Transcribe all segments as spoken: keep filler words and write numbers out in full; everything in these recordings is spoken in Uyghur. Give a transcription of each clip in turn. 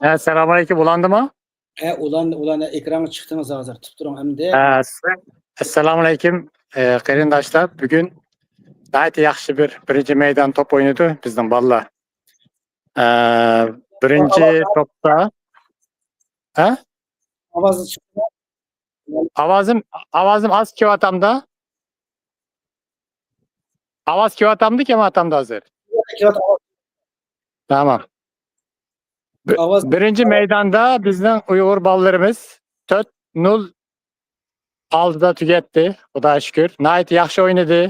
ئەسسالامۇئەلەيكۇم، ئۇلاندىمۇ؟ ھە، ئۇلان، ئۇلان، ئېكرانغا چىقتىڭىز ھازىر، تۇتۇپ تۇرۇڭ ئەمدى. ئەسسالامۇئەلەيكۇم، ئە، قېرىنداشلار. بۈگۈن ناھايىتى ياخشى بىر بىرىنچى مەيدان توپ ئوينىدى بىزنىڭ بالىلار. ئە، بىرىنچى توپتا، ھە؟ ئاۋازى چىقتى. ئاۋازىم، ئاۋازىم ئاز كېلىۋاتامدا؟ ئاۋاز كېلىۋاتامدۇ، كەلمەيۋاتامدۇ ھازىر؟ تامام. بىرىنچى مەيداندا بىزنىڭ ئۇيغۇر بالىلىرىمىز تۆت نۆل ئالدىدا تۈگەتتى. خۇداغا شۈكۈر. ناھايىتى ياخشى ئوينىدى.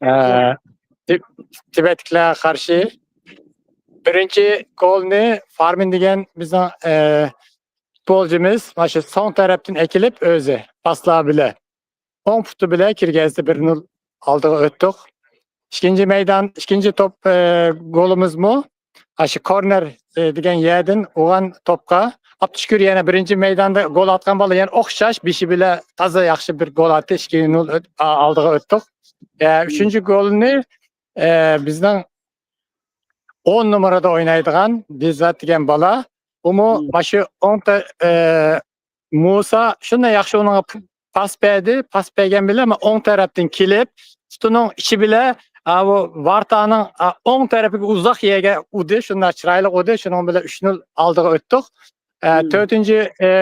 ئە، تىبەتلىكلەرگە قارشى. بىرىنچى گولنى فارمىن دېگەن بىزنىڭ، ئە، پۇتبولچىمىز مانا شۇ سوڭ تەرەپتىن ئەكېلىپ ئۆزى پاسلار بىلەن ئوڭ پۇتى بىلەن كىرگۈزدى، بىر نۆل ئالدىغا ئۆتتۇق. ئىككىنچى مەيدان، ئىككىنچى توپ، ئە، گولىمىزمۇ ئاشۇ كورنېر، ئە، دېگەن يەردىن ئۇرغان توپقا. ئابدۇشۈكۈر يەنە بىرىنچى مەيداندا گول ئاتقان بالا يەنە ئوخشاش بېشى بىلەن تازا ياخشى بىر گول ئاتتى. ئىككى نۆل ئالدىغا ئۆتتۇق. ئە، ئۈچىنچى گولنى، ئە، بىزنىڭ ئون نومۇردا ئوينايدىغان بېزات دېگەن بالا. ئۇمۇ مانا شۇ ئوڭ تە-، ئە، مۇسا شۇنداق ياخشى ئۇنىڭغا پ-، پاس بەردى. پاس بەرگەن بىلەن مانا ئوڭ تەرەپتىن كېلىپ، پۇتىنىڭ ئىچى بىلەن، ئا، بۇ ۋارتانىڭ، ئا، ئوڭ تەرىپىگە ئۇزاق يەرگە ئۇردى. شۇنداق چىرايلىق ئۇردى. شۇنىڭ بىلەن ئۈچ نۆل ئالدىغا ئۆتتۇق. ئە، تۆتىنچى، ئە،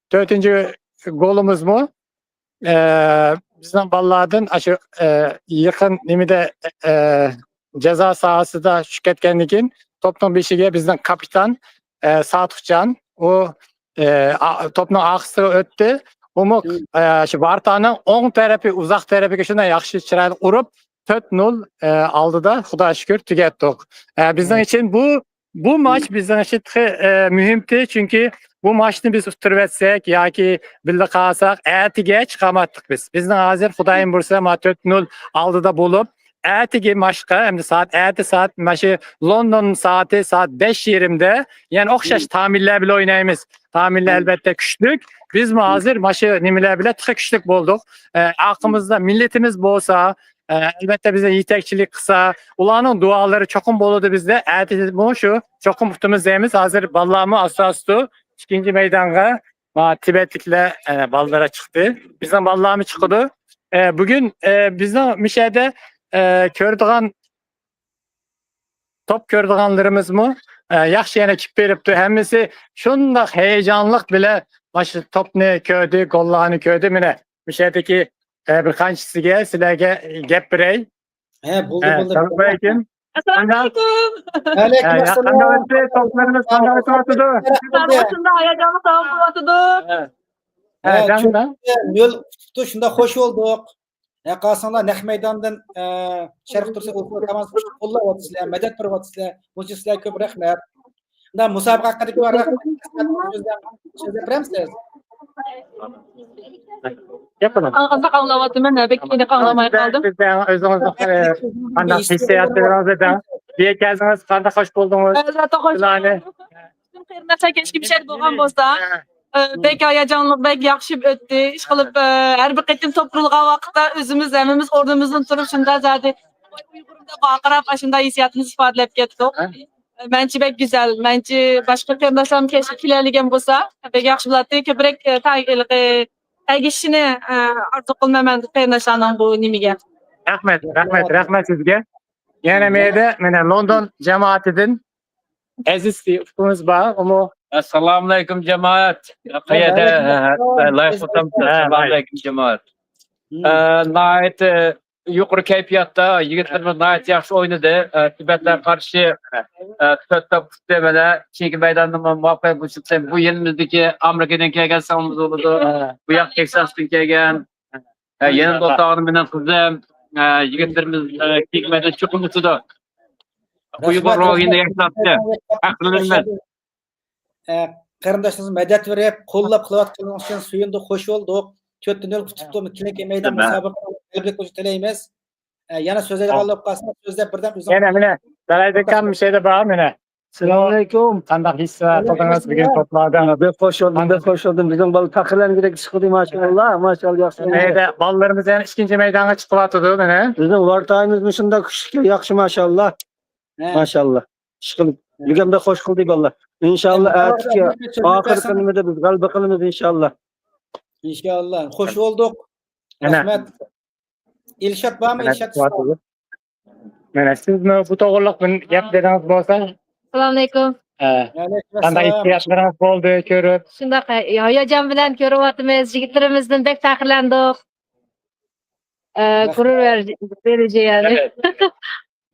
تۆتىنچى گولىمىزمۇ، ئە، بىزنىڭ بالىلاردىن ئاشۇ، ئە، يېقىن نېمىدە، ئە، جازا ساھەسىدە چۈشۈپ كەتكەندىن كېيىن توپنىڭ بېشىگە بىزنىڭ كاپىتان، ئە، ساتۇقجان، ئۇ، ئە، ئا-، توپنىڭ ئارقىسىغا ئۆتتى. ئۇمۇ، ئە، شۇ ۋارتانىڭ ئوڭ تەرىپى، ئۇزاق تەرىپىگە شۇنداق ياخشى چىرايلىق ئۇرۇپ، تۆت نۆل، ئە، ئالدىدا، خۇداغا شۈكۈر، تۈگەتتۇق. ئە، بىزنىڭ ئۈچۈن بۇ، بۇ ماتچ بىزنىڭ ئۈچۈن تېخى، ئە، مۇھىمتى، چۈنكى بۇ ماتچنى بىز ئۇتتۇرۇۋەتسەك ياكى بىللە قالساق، ئەتىگە چىقالمايتتۇق بىز. بىزنىڭ ھازىر خۇدايىم بۇيرۇسا، مانا تۆت نۆل ئالدىدا بولۇپ، ئەتىگە ماتچقا، ئەمدى سائەت، ئەتە سائەت، مانا شۇ لوندون سائىتى سائەت بەش يېرىمدە، يەنە ئوخشاش تامىللار بىلەن ئوينايمىز. تامىللار ئەلۋەتتە كۈچلۈك. بىزمۇ ھازىر مانا شۇ نېمىلەر بىلەن تېخى كۈچلۈك بولدۇق. ئە، ئارقىمىزدا مىللىتىمىز بولسا، ئە، ئەلۋەتتە بىزگە يېتەكچىلىك قىلسا، ئۇلارنىڭ دۇئالىرى چوقۇم بولىدۇ بىزدە. ئەتىمۇ شۇ، چوقۇم ئۇتىمىز دەيمىز. ھازىر بالىلارمۇ ئاستا-ئاستا ئىككىنچى مەيدانغا، ما، تىبەتلىكلەر، ئە، بالىلار چىقتى. بىزنىڭ بالىلارمۇ چىقىدۇ. ئە، بۈگۈن، ئە، بىزنىڭ مۇشۇ يەردە، ئە، كۆرىدىغان، توپ كۆرىدىغانلىرىمىزمۇ، ئە، ياخشى يەنە كېلىپ بېرىپتۇ. ھەممىسى شۇنداق ھاياجانلىق بىلەن مانا شۇ توپنى كۆردى، گوللارنى كۆردى. مانا مۇشۇ يەردىكى، ئە، بىر قانچىسىگە سىلەرگە گەپ بېرەي. ھە، بولدى، ھە، بولدى. ئەسسالامۇئەلەيكۇم. ئەسسالامۇئەلەيكۇم. ھە، يا، قانداق ئۆتتى؟ توپلىرىمىز قانداق ئۆتۈۋاتىدۇ؟ شۇنداق ھاياجانلىق داۋام قىلىۋاتىدۇ. ھە. ھە، ھە، جان، جان. نۆل ئۇتۇپتۇ، شۇنداق خوش بولدۇق. ھە، قالساڭلار نەق مەيداندىن، ئە، شەرق تۈركىستان ئۇيغۇر كوماندىسىنى قوللاۋاتىسىلەر، مەدەت بېرىۋاتىسىلەر. بۇنىڭ ئۈچۈن سىلەرگە كۆپ رەھمەت. مۇنداق مۇسابىقە ھەققىدىكى بىر سۆزلەپ، سۆزلەپ بېرەمسىز؟ گەپ قىلىڭ. ئازراق ئاڭلاۋاتىمەن، بەك ئېنىق ئاڭلىماي قالدىم. سىز دە ئۆزىڭىزنىڭ، ئە، قانداق ھېسسىياتلىرىڭىزنى دەڭ. بىر كەلسىڭىز قانداق خوش بولدىڭىز؟ ئەلۋەتتە خوش بولدۇم. پۈتۈن قېرىنداشلار كەچكە بىر يەردە بولغان بولسا، ئە، بەك ھاياجانلىق، بەك ياخشى ئۆتتى. ئىشقىلىپ، ئە، ھەر بىر قېتىم توپ ئۇرۇلغان ۋاقىتتا ئۆزىمىز ھەممىمىز ئورنىمىزدىن تۇرۇپ شۇنداق زادى ئۇيغۇرۇمدا ۋارقىراپ، ئاشۇنداق ھېسسىياتىمىزنى ئىپادىلەپ كەتتۇق. مەنچە بەك گۈزەل. مەنچە باشقا قېرىنداشلارمۇ كەچكە كېلەلىگەن بولسا، بەك ياخشى بولاتتى. كۆپرەك، ئە، تا-، ھېلىقى ئەگىشىشىنى، ئە، ئارزۇ قىلىمەن مەن قېرىنداشلارنىڭ بۇ نېمىگە. رەھمەت، رەھمەت، رەھمەت سىزگە. يەنە مەيدە، مانا لوندون جامائىتىدىن ئەزىز ئۇكىمىز بار، ئۇمۇ. ئەسسالامۇئەلەيكۇم جامائەت. قەيەردە، ۋەئەلەيكۇم ئەسسالام. لايىھ قىلسام، ھە، ئەسسالامۇئەلەيكۇم جامائەت. ئە، ناھايىتى يۇقىرى كەيپىياتتا، يىگىتلىرىمىز ناھايىتى ياخشى ئوينىدى. ئە، تىبەتلەرگە قارشى، ئە، تۆت توپ ئۇتتى. مانا كېيىنكى مەيداندا مۇۋەپپەقىيەت بولسۇن. بۇ يىلىمىزدىكى ئامېرىكىدىن كەلگەن سىڭلىمىز بولىدۇ. بۇ ياق تېكساستىن كەلگەن. ھە، يەنە دوستلارنى مېنىڭ قىزىم، ھە، يىگىتلىرىمىز، ھە، كىيىكمەدىن چوقۇم ئۆتىدۇ. ئۇيغۇر روھىنى ياشناتتى. ھەقلىنىمىز. ھە، قېرىنداشلىرىمىز مەدەت بېرىپ، قوللاپ قىلىۋاتقىنىڭىز ئۈچۈن سۆيۈندۇق، خوش بولدۇق. تۆت نۆل ئۇتۇپتۇ. كېيىنكى مەيدان مۇسابىقىدە غەلىبىلىك بولۇشىنى تىلەيمىز. ھە، يەنە سۆزلەيدىغان بولۇپ قالسا، سۆزلەپ بىردەم ئۆزۈڭ. يەنە مانا، دالايدىكام شەيدە بار مانا. سالام ئەلەيكۇم. قانداق ھېس قىلدىڭىز بۈگۈن توپلاردا؟ بەك خوش بولدۇم، بەك خوش بولدۇم. بىزنىڭ بالا پەخىرلەنگۈدەك ئىش قىلدى، ماشائاللا، ماشائاللا، ياخشى. مەيدە، بالىلىرىمىز يەنە ئىككىنچى مەيدانغا چىقىۋاتىدۇ مانا. بىزنىڭ ۋارتايىمىز مۇشۇنداق كۈچلۈك، ياخشى، ماشائاللا. ھە. ماشائاللا. ئىش قىلىپ، بۈگۈن بەك خوش قىلدى بالىلار. ئىنشاللا ئەتىكى ئاخىرقى نېمىدە بىز غەلىبە قىلىمىز ئىنشاللا. ئىنشاللا. خوش بولدۇق. رەھمەت. ئىلشات بارمۇ؟ ئىلشات ئۇستا. مانا سىزمۇ بۇ توغرىلىق بىر گەپ دېدىڭىز بولسا. ئەسسالامۇئەلەيكۇم. ھە. قانداق ھېسسىياتلىرىڭىز بولدى كۆرۈپ؟ شۇنداق، ھاياجان بىلەن كۆرۈۋاتىمىز. يىگىتلىرىمىزدىن بەك پەخىرلەندۇق. ئە، غۇرۇر ۋېرىجى يەنى.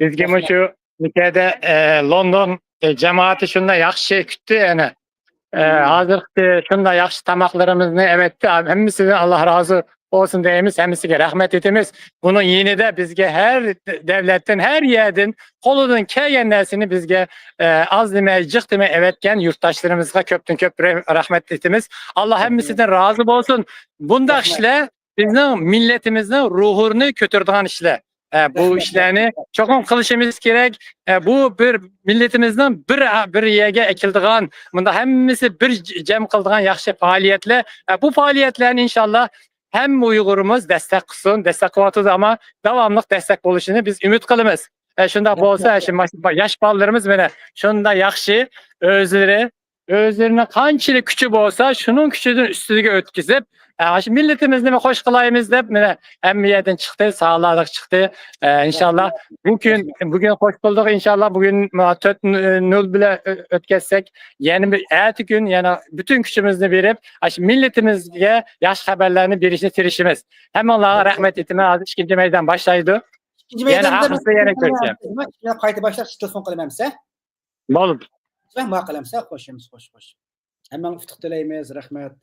بىزگە مۇشۇ نىكاھدا، ئە، لوندون، ئە، جامائىتى شۇنداق ياخشى كۈتتى يەنە. ئە، ھازىرقى شۇنداق ياخشى تاماقلىرىمىزنى ئەۋەتتى. ھەممىسىدىن ئاللا رازى بولسۇن دەيمىز، ھەممىسىگە رەھمەت ئېيتىمىز. بۇنىڭ يېنىدا بىزگە ھەر دەۋلەتتىن، ھەر يەردىن قولىدىن كەلگەن نەرسىنى بىزگە، ئە، ئاز دېمەي، جىق دېمەي ئەۋەتكەن يۇرتداشلىرىمىزغا كۆپتىن كۆپ رە-، رەھمەت ئېيتىمىز. ئاللا ھەممىسىدىن رازى بولسۇن. بۇنداق ئىشلار بىزنىڭ مىللىتىمىزنىڭ روھىنى كۆتۈرىدىغان ئىشلار. ئە، بۇ ئىشلارنى چوقۇم قىلىشىمىز كېرەك. ئە، بۇ بىر مىللىتىمىزنىڭ بىر، بىر يەرگە ئەكېلىدىغان، مۇنداق ھەممىسى بىر ج-، جەم قىلىدىغان ياخشى پائالىيەتلەر. ئە، بۇ پائالىيەتلەرنى ئىنشاللا ھەممە ئۇيغۇرىمىز دەستەك قىلسۇن، دەستەك قىلىۋاتىدۇ، ئەمما داۋاملىق دەستەك بولۇشىنى بىز ئۈمىد قىلىمىز. ئە، شۇنداق بولسا، شۇ ياش بالىلىرىمىز مانا شۇنداق ياخشى ئۆزلىرى ئۆزلىرىنىڭ قانچىلىك كۈچى بولسا، شۇنىڭ كۈچىدىن ئۈستىگە ئۆتكۈزۈپ، ئاشۇ مىللىتىمىزنى خوش قىلايمىز دەپ، مانا ھەممە يەردىن چىقتى، ساغلارلىق چىقتى. ئە، ئىنشاللا بۇ كۈن، بۈگۈن خوش بولدۇق، ئىنشاللا بۈگۈن تۆت نول بىلەن ئۆ-، ئۆتكەزسەك، يەنە بىر ئەتە كۈن يەنە پۈتۈن كۈچىمىزنى بېرىپ، ئاشۇ مىللىتىمىزگە ياخشى خەۋەرلەرنى بېرىشنى تىرىشىمىز. ھەممىڭلارغا رەھمەت ئېيتىمەن. ھازىر ئىككىنچى مەيدان باشلايدۇ. ئىككىنچى مەيداندا ئاخىرسىدا يەنە كۆرۈشەيلى. قايتا باشلاپ تېلېفون قىلىمەن سىزگە. بولدى. ماقۇل ئەمىسە، خوش، خوش، خوش. ھەممىڭلارغا ئۇتۇق تىلەيمىز، رەھمەت.